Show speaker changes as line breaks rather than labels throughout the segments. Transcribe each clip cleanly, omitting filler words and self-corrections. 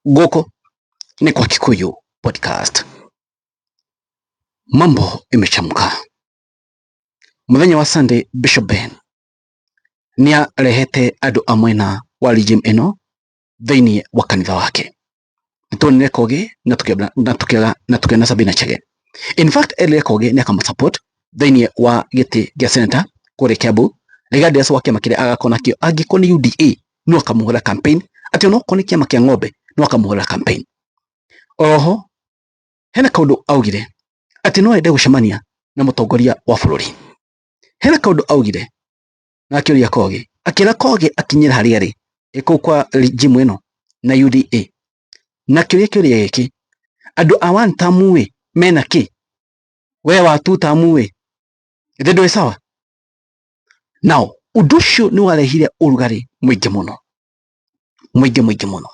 Gũkũ nĩ kwa Kikuyu Podcast. Mambo imechamka. Mũthenya wa Sunday Bishop Ben nĩarehete andũ a mwena wa regime ĩno thĩinĩ wa kanitha wake. Nĩtuonire Kogi na tũkĩona na tũkĩona na tũkĩona Sabina Chege. In fact, erire Kogi nĩakamũsupport thĩinĩ wa gĩtĩ gĩa senator kũrĩa Kiambu regardless wa kĩama kĩrĩa agakorwo nakĩo. Angĩkorwo nĩ UDA no akamũhũra campaign, atĩ onokorwo nĩ kĩama kĩa ng'ombe no akamũhũra campaign. Oroho hena kaũndũ augire atĩ no ende gũcemania na mũtongoria wa bũrũri. Hena kaũndũ augire na akĩũria Kogi, akĩra Kogi akinyĩre harĩa arĩ ĩ kũu kwa regime ĩno na UDA, na akĩũria kĩũria gĩkĩ, andũ a one term ĩ mena kĩ, we wa two term ĩ githĩ ndũĩ sawa? Now ũndũ ũcio nĩ warehire ũrugarĩ mũingĩ mũno, mũingĩ mũingĩ mũno,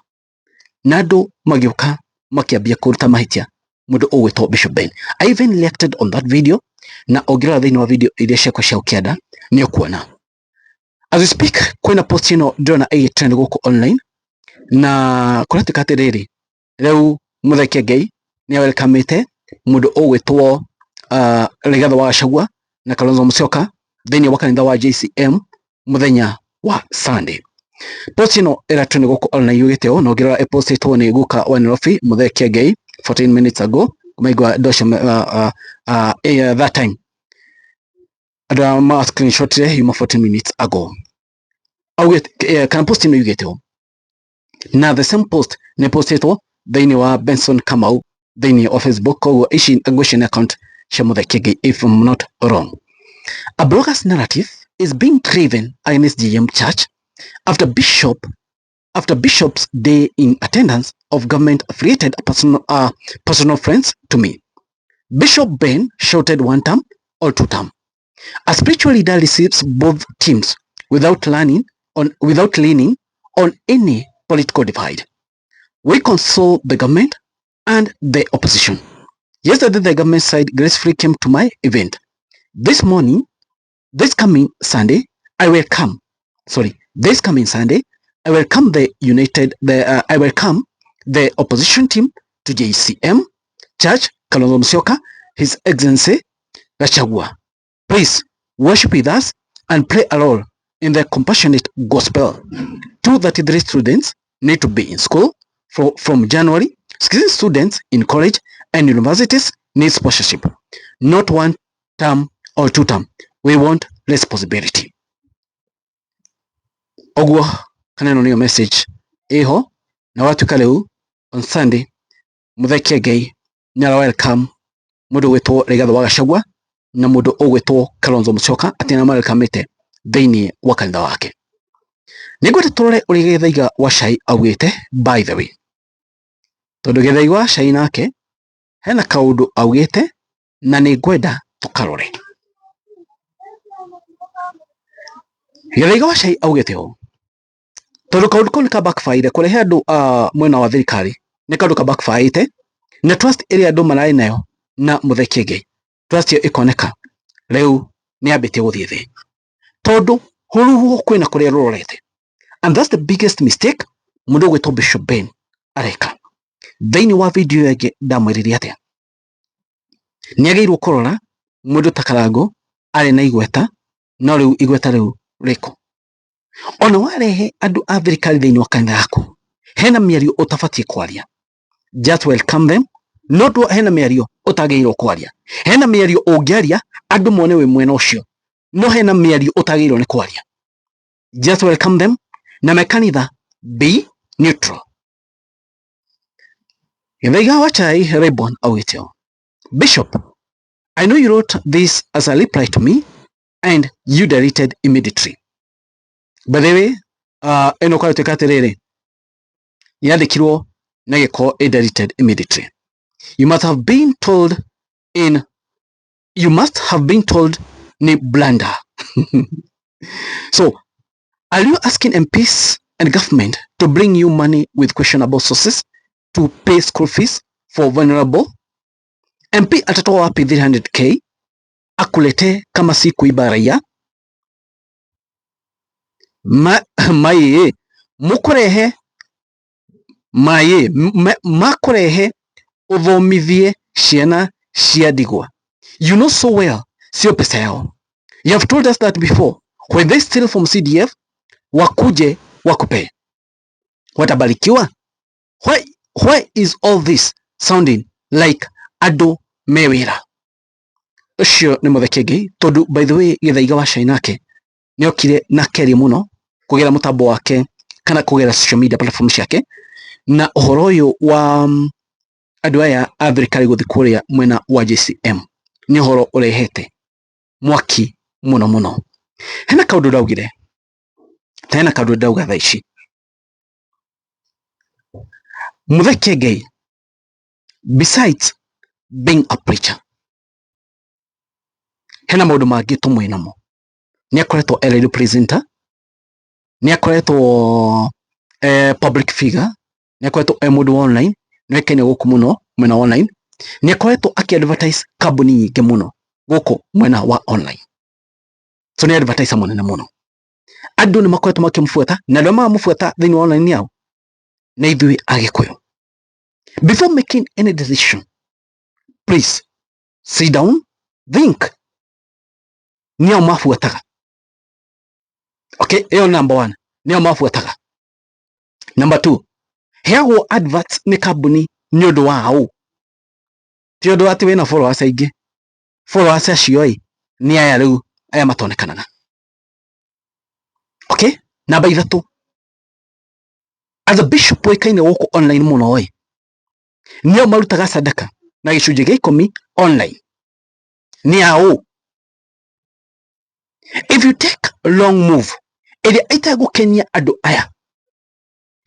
na andũ magĩũka makĩambia kũruta mahĩtia mũndũ ũgwĩtwo Bishop Ben. I even reacted on that video, na ũngĩrora thĩinĩ wa video iria ciakwa cia ũkĩanda nĩ ũkuona. As we speak, kwĩna post ĩno ndĩrona ĩgĩtrend gũkũ online, na kũratuĩka atĩrĩrĩ, rĩu Muthee Kiengei nĩ welcomĩte mũndũ ũgwĩtwo Rigathĩ wa Gachagua na Kalonzo Musyoka thĩinĩ wa kanitha wa JCM mũthenya wa Sunday. Post ĩno ĩratrend gũkũ online yugĩte ũũ, na ũngĩrora ĩpostĩtwo nĩ guka wa Nairobi Muthee Kiengei 14 minutes ago, maigua andũ acio that time andũ aya ma screenshotire yuma 14 minutes ago. Augĩte kana post ĩno yugĩte ũũ, na the same post nĩ postĩtwo thĩinĩ wa Benson Kamau thĩinĩ wa Facebook, koguo ici ngwĩciria nĩ account cia Muthee Kiengei if I'm not wrong. A blogger's narrative is being driven against GM Church after Bishop's day in attendance of government affiliated personal friends to me. Bishop Ben shouted one term or two term. A spiritual leader receives both teams without leaning on any political divide. We console the government and the opposition. Yesterday, the government side gracefully came to my event. This morning, this coming Sunday, I will come. Sorry, this coming Sunday, I welcome the opposition team to JCM Church, Kalonzo Musyoka, His Excellency Gachagua. Please worship with us and play a role in the compassionate gospel. 233 students need to be in school from January. 16 students in college and universities need sponsorship. Not one term or two term. We want responsibility. Oguo kana ĩno nĩyo message ĩho, na watuĩka rĩu on Sunday Muthee Kiengei nĩ ara welcome mũndũ ũgwĩtwo Rigathĩ wa Gachagua na mũndũ ũgwĩtwo Kalonzo Musyoka, atĩ nĩ welcomĩte thĩinĩ wa kanitha wake. Nĩngwenda tũrore ũrĩa Gĩthaiga wa Cai augĩte, by the way, tondũ Gĩthaiga wa Cai nake hena kaũndũ augĩte na nĩ ngwenda tũkarore. Gĩthaiga wa Cai augĩte ũũ, tondũ kaũndũ kau nĩ ka backfire kũrehe andũ a mwena wa thirikari, nĩ kaũndũ ka backfire na trust ĩrĩa andũ mararĩ nayo na Muthee Kiengei, trust ĩyo ĩkoneka rĩu nĩ yambĩtie gũthiĩ thĩ, tondũ rũhuho kwĩna kũrĩa rũrorete, and that's the biggest mistake mũndũ ũgwĩtwo Bishop Ben areka. Thĩinĩ wa video ĩyo ĩngĩ ndamwĩrire atĩa, nĩ agĩrĩirwo kũrora mũndũ ta Karangũ arĩ na igweta, no rĩu igweta rĩu rĩkũ. Ona warehe andũ a thirikari thĩinĩ wa kanitha yaku, hena mĩario ũtabatiĩ kwaria, just welcome them, no ndũ hena mĩario ũtagĩrĩirwo kwaria, hena mĩario ũngĩaria andũ mone wĩ mwena ũcio, no hena mĩario ũtagĩrĩirwo nĩ kwaria. Just welcome them na me kanitha be neutral. Gĩthaiga wa Chai Raybon augĩte ũũ, Bishop, I know you wrote this as a reply to me and you deleted immediately. By the way, ĩno kwaratuĩka atĩrĩrĩ, yandĩkirwo na ĩgĩkorwo ĩ deleted immediately. You must have been told ni blunder. So, are you asking MPs and government to bring you money with questionable sources to pay school fees for vulnerable? MP atatoa wapi 300K akuletee kama si kuiba raia? Mai mukurehe Maĩ makũrehe uthomithie ciana cia ndigwa. You know so well sio pesa yao. You have told us that before. When they steal from CDF, wakuje wakupe. Watabarikiwa? Why is all this sounding like andu me wira? Ucio ni Muthee Kiengei, tondu by the way Githaiga wa China nake niokire na keria muno kugera mutambo wake kana kugera social media platform ciake na uhoro uyu wa andu aya a thirikari guthi kuria mwena wa JCM ni uhoro urehete mwaki muno muno. Hena kaundu ndaugire ta hena kaundu ndauga thaa ici. Muthee Kiengei, besides being a preacher, hena maundu mangi tumwi namo. Ni akoretwo e radio presenter, ni akoretwo public figure, ni akoretwo e mundu wa online, ni oĩkaine gũkũ mũno mwena wa online, ni akoretwo aki advertise kambuni nyingĩ mũno gũkũ mwena wa online. So ni advertiser mũnene mũno. Andũ nĩ makoretwo makĩmũbuata na andũ arĩa maramũbuata thĩinĩ wa online yao nĩ ithuĩ Agĩkũyũ. Before making any decision, please sit down, think. Nĩo mabuataga. Okay, ĩyo number one, nĩo mabuataga. Number two, heagwo adverts nĩ kambuni nĩ ũndũ wa ũ, ti ũndũ atĩ wĩna followers aingĩ. Followers acio ĩ nĩ aya rĩu aya matonekanaga. Okay, namba ithatũ, as a bishop ũĩkaine gũkũ online mũno ĩ, nĩo marutaga sadaka na gĩcunjĩ gĩa ikũmi online. Nĩ aũ? If you take a long move ĩrĩa ĩtegũkenia andũ aya,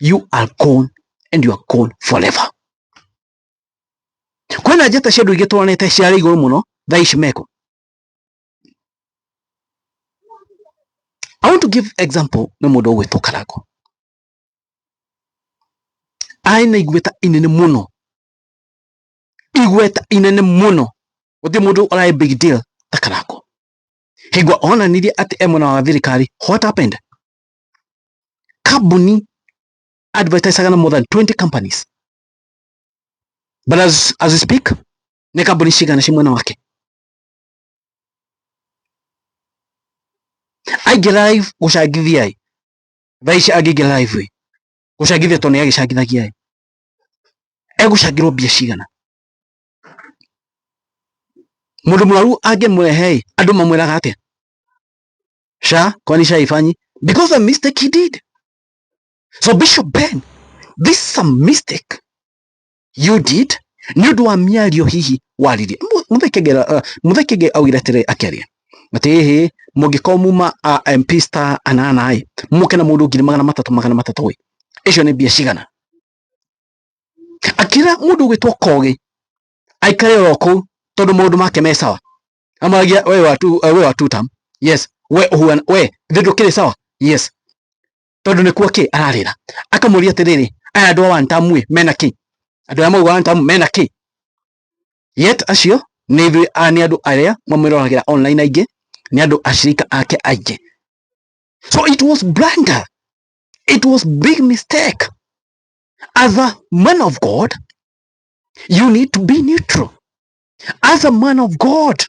you are gone and you are gone forever. Kwĩna njata cia andũ ingĩ tuonete ciarĩ igũrũ mũno thaa ici meko. I want to give example nĩ mũndũ ũgwĩtwo Karango. Arĩ na igweta inene mũno, igweta inene mũno, gũtirĩ mũndũ ũrarĩ big deal ta Karango. Hingo onanirie atĩ e mwena wa thirikari, what happened? Kambuni advertisaga na more than 20 companies, but as we speak nĩ kambuni cigana ci mwena wake? Aingĩ live gũcangithia ĩ, thaa ici angĩingĩra live ĩ gũcangithia tondũ nĩ agĩcangithagia ĩ, egũcangĩrwo mbia cigana? Mũndũ mũrwaru angĩmũrehe ĩ, andũ mamwĩraga atĩa? SHA, kwani SHA haifanyi? Because the mistake he did. So Bishop Ben, this is a mistake you did nĩ ũndũ wa mĩario hihi waririe. Muthee Kiengei augire atĩrĩ akĩaria atĩ ĩhĩ mũngĩkorwo muma MP star anana ĩ mũke na mũndũ 300,000 300,000 ĩ, icio nĩ mbia cigana? Akĩra mũndũ ũgwĩtwo Kogi aikare oro kũu tondũ maũndũ make me sawa. Amaragia we wa tu, we wa two term, yes, we ũhuana we thĩ ndũkĩrĩ sawa, yes, tondũ nĩkuo kĩ ararĩra. Akamũria atĩrĩrĩ, aya andũ a one term ĩ mena kĩ? Andũ arĩa mauga one term mena kĩ? Yet acio nĩ ithuĩ, nĩ andũ arĩa mamwĩroragĩra online aingĩ, nĩ andũ ashirika ake aingĩ. So it was blunder, it was big mistake. As a man of God, you need to be neutral. As a man of God,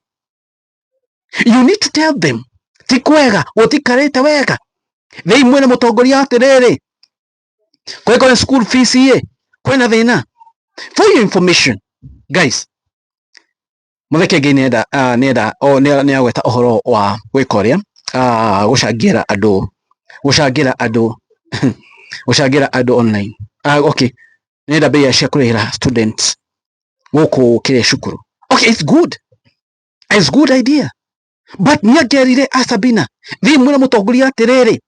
you need to tell them ti kwega, gũtikarĩte wega. Thĩi mwĩre mũtongoria atĩrĩrĩ, kwĩko school fees ĩ kwĩna thĩna. For your information guys, Muthee Kiengei nĩenda nĩenda nĩagweta ũhoro wa gwĩka ũrĩa gũcangĩra andũ, gũcangĩra andũ gũcangĩra andũ online. Okay, nĩenda mbia cia kũrĩhĩra students gũkũ kĩrĩa cukuru. Okay, it's good, it's good idea, but nĩangĩerire a Sabina thiĩ mwĩre mũtongoria atĩrĩrĩ,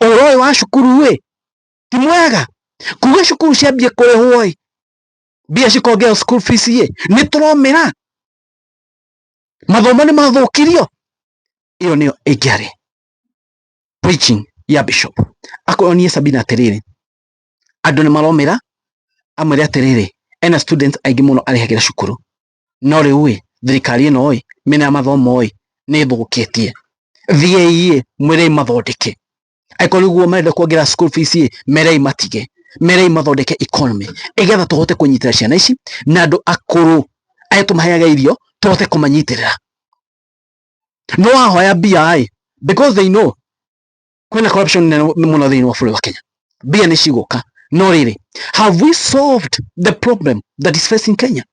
ũhoro ũyũ wa cukuru ĩ ti mwega, kuga cukuru ciambie kũrĩhwo ĩ mbia cikongererwo school fees ĩ nĩ tũromĩra mathomo nĩ mathũkirio. Ĩyo nĩyo ĩngĩarĩ preaching ya bishop. Akonie Sabina atĩrĩrĩ, andũ nĩ maromĩra, amwĩre atĩrĩrĩ, ena students aingĩ mũno arĩhagĩra cukuru, no rĩu ĩ thirikari ĩno ĩ mĩena ya mathomo ĩ nĩ ĩthũkĩtie, thiĩi ĩ mwĩrei mathondeke, angĩkorwo nĩguo marenda kuongerera school fees ĩ merei matige. Merei mathondeke economy igetha tuhote kunyitira ciana ici na andu akuru aya tumaheaga irio tuhote kumanyitirira. No wahoya mbia ĩ, because they know kwina corruption nene muno thiini wa bũrũri wa Kenya, mbia nĩ cigũka. No rĩrĩ, have we solved the problem that is facing Kenya?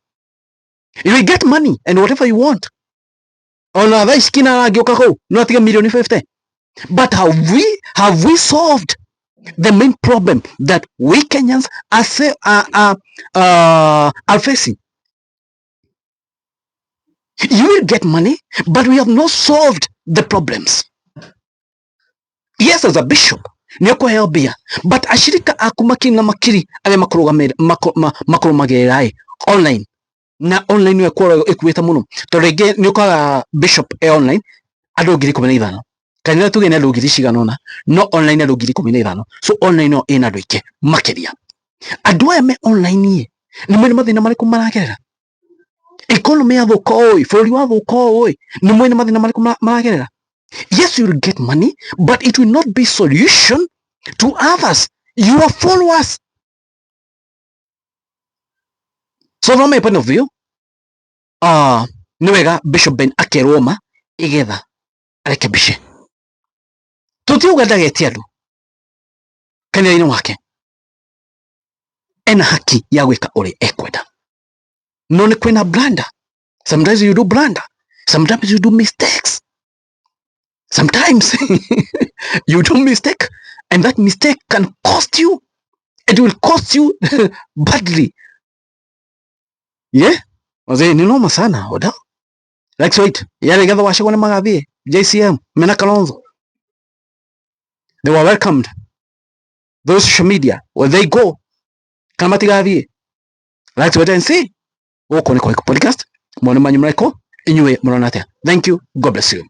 You will get money and whatever you want. Ona thaa ici kina arangĩũka kũu no atige milioni 50, but have we solved the main problem that we Kenyans are facing? You will get money, but we have not solved the problems. Yes, as a bishop nĩ ũkũheo mbia, but ashirika aku makiri na makiri arĩa makũrũmagĩrĩra ĩ online, na online nĩyo ĩkoragwo ĩkuĩte mũno, tondũ rĩngĩ nĩ ũkoraga bishop e online andũ 15,000, kanitha tuge nĩ andũ ngiri cigana ũna, no online andũ 15,000. So online no ĩna andũ aingĩ makĩria. Andũ aya me online ĩ nĩ mwene mathĩna marĩkũ maragerera? Economy yathũka ũũ, bũrũri wathũka ũũ, nĩ mwene mathĩna marĩkũ maragerera? Yes, you will get money, but it will not be solution to others, your followers. So from my point of view, nĩ wega Bishop Ben akerwo ma igetha arekebishe. Tũtiuga ndagetie andũ kanitha-inĩ wake, ena haki ya gwĩka ũrĩa ekwenda, no nĩ kwĩna blunder. Sometimes you do blunder, sometimes you do mistakes, sometimes you do mistake, and that mistake can cost you. It will cost you badly. Yeah, wazee, ni noma sana oda. Like, wait, yale gatho wacagwo nĩ magathiĩ JCM mena Kalonzo, they were welcomed. Those social media, where they go kana matigathiĩ? Like, wait and see. Gũkũ nĩ Kwaiko Podcast. Mone manyu mraiko, inyuĩ mũrona atĩa? Thank you, God bless you.